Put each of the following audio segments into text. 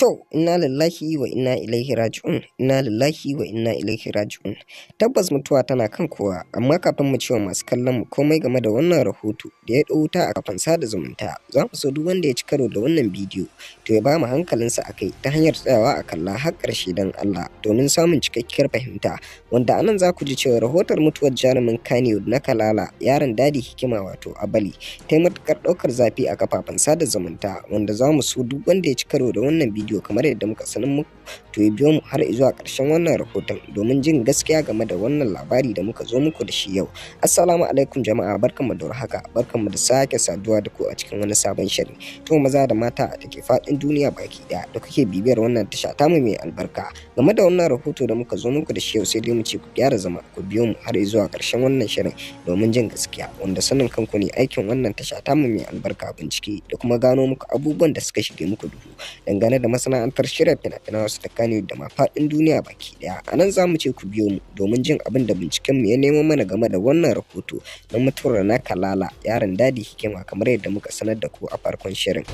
To, inna lillahi wa inna ilaihi raji'un, inna lillahi wa inna ilaihi raji'un. Tabbas mutuwa tana kan kowa, amma kafin mu cewa masu kallon mu komai game da wannan rahoto da ya ɗau wuta a kafan sada zumunta, za mu so duk wanda ya ci karo da wannan bidiyo to ya ba mu hankalinsa a kai ta hanyar tsayawa a kalla har ƙarshe don Allah domin samun cikakkiyar fahimta. Wanda anan za ku ji cewa rahoton mutuwar jarumin Kannywood na Kalala, yaron Dadi Hikima wato Abali, ta yi matuƙar ɗaukar zafi a kafafen sada zumunta, wanda za mu so duk wanda ya ci karo da wannan bidiyo kamar yadda muka sanar muku to ya biyo mu har zuwa ƙarshen wannan rahoton domin jin gaskiya game da wannan labari da muka zo muku da shi yau. Assalamu alaikum jama'a, barkanmu da warhaka, barkanmu da sake saduwa da ku a cikin wani sabon shiri. To maza da mata da ke faɗin duniya baki ɗaya da kuke bibiyar wannan tasha tamu mai albarka. Game da wannan rahoto da muka zo muku da shi yau, sai dai mu ce ku gyara zama ku biyo mu har zuwa ƙarshen wannan shirin domin jin gaskiya, wanda sanin kanku ne aikin wannan tasha tamu mai albarka, bincike da kuma gano muku abubuwan da suka shige muku duhu dangane da masana'antar shirya fina-finan Hausa ta Kannywood da ma faɗin duniya baki ɗaya. A nan za mu ce ku biyo mu domin jin abin da binciken mu ya nemo mana game da wannan rahoto na mutuwar na Kalala, yaron Dadi Hikima, kamar yadda muka sanar da ku a farkon shirin.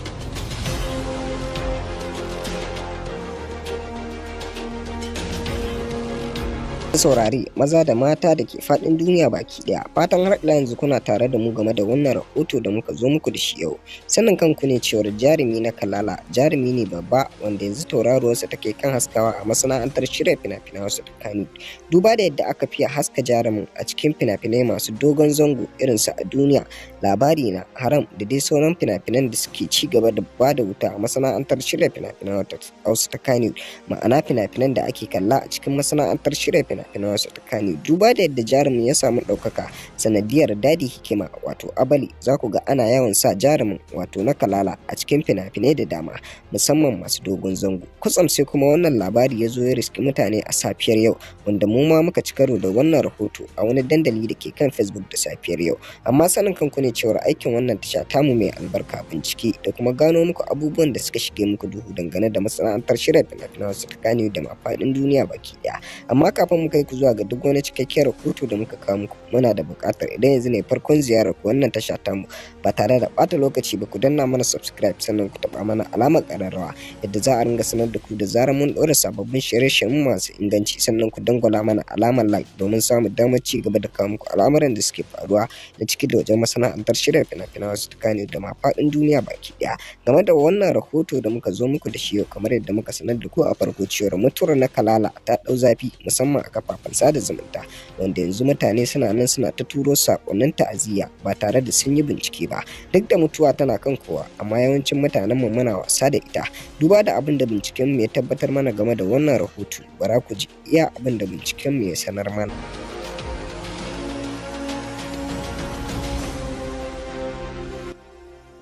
Saurare maza da mata da ke faɗin duniya baki ɗaya, fatan har ila yanzu kuna tare da mu game da wannan rahoto da muka zo muku da shi yau. Sanin kanku ne cewar jarumi na Kalala jarumi ne babba wanda yanzu tauraruwarsa take kan haskawa a masana'antar shirya fina-finan Hausa ta Kannywood. Duba da yadda aka fiye haska jarumin a cikin fina-finai masu dogon zango irin su A Duniya, Labari Na, Haram da dai sauran fina-finan da suke ci gaba da bada wuta a masana'antar shirya fina-finan Hausa ta Kannywood, ma'ana fina-finan da ake kalla a cikin masana'antar shirya fina-finan Hausa ta Kannywood. Duba da yadda jarumin ya samu ɗaukaka sanadiyar Dadi Hikima wato Abali, za ku ga ana yawan sa jarumin wato na Kalala a cikin fina-finai da dama, musamman masu dogon zango. Kwatsam sai kuma wannan labari ya zo ya riski mutane a safiyar yau, wanda mu ma muka ci karo da wannan rahoto a wani dandali da ke kan Facebook da safiyar yau. Amma sanin kanku ne cewar aikin wannan tasha tamu mai albarka bincike da kuma gano muku abubuwan da suka shige muku duhu dangane da masana'antar shirya fina-finan Hausa ta Kannywood da ma faɗin duniya baki ɗaya. Amma kafin mu kai ku zuwa ga duk wani cikakken rahoto da muka kawo muku, muna da buƙatar idan yanzu ne farkon ziyarar ku wannan tasha tamu, ba tare da ɓata lokaci ba ku danna mana subscribe, sannan ku taɓa mana alamar ƙararrawa yadda za a ringa sanar da ku da zarar mun ɗora sababbin shirye-shiryen masu inganci, sannan ku dangwala mana alamar like domin samun damar ci gaba da kawo muku al'amuran da suke faruwa na ciki da wajen masana'antar shirya fina-finan Hausa ta Kannywood da ma faɗin duniya baki ɗaya. Game da wannan rahoto da muka zo muku da shi yau, kamar yadda muka sanar da ku a farko cewar mutuwar na Kalala ta ɗau zafi musamman a kafafen sada zumunta, wanda yanzu mutane suna nan suna ta turo saƙonnin ta'aziyya ba tare da sun yi bincike ba. Duk da mutuwa tana kan kowa, amma yawancin mutanen mu muna wasa da ita. Duba da abin da binciken mu ya tabbatar mana game da wannan rahoto, bara ku ji iya abin da binciken mu ya sanar mana.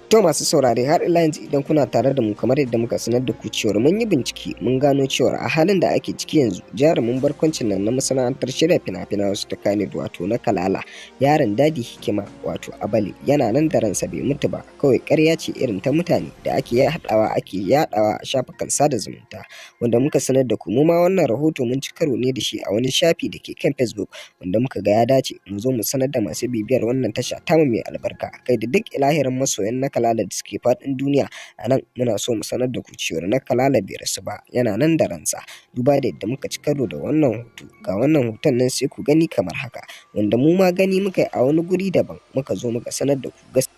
To masu saurare, har ila yanzu idan kuna tare da mu, kamar yadda muka sanar da ku cewar mun yi bincike mun gano cewar a halin da ake ciki yanzu jarumin barkwancin nan na masana'antar shirya fina-finan Hausa ta Kannywood wato na Kalala, yaron Dadi Hikima wato Abali, yana nan da ransa bai mutu ba, kawai ƙarya ce irin ta mutane da ake haɗawa ake yaɗawa a shafukan sada zumunta. Wanda muka sanar da ku mu ma wannan rahoto mun ci karo ne da shi a wani shafi da ke kan Facebook, wanda muka ga ya dace mu zo mu sanar da masu bibiyar wannan tasha tamu mai albarka kai da duk ilahirin masoyan na Kalala da suke faɗin duniya. A nan muna so mu sanar da ku cewar na Kalala bai rasu ba, yana nan da ransa. Duba da yadda muka ci karo da wannan hoto, ga wannan hoton nan sai ku gani kamar haka, wanda mu ma gani muka yi a wani guri daban muka zo muka sanar da ku gaskiya.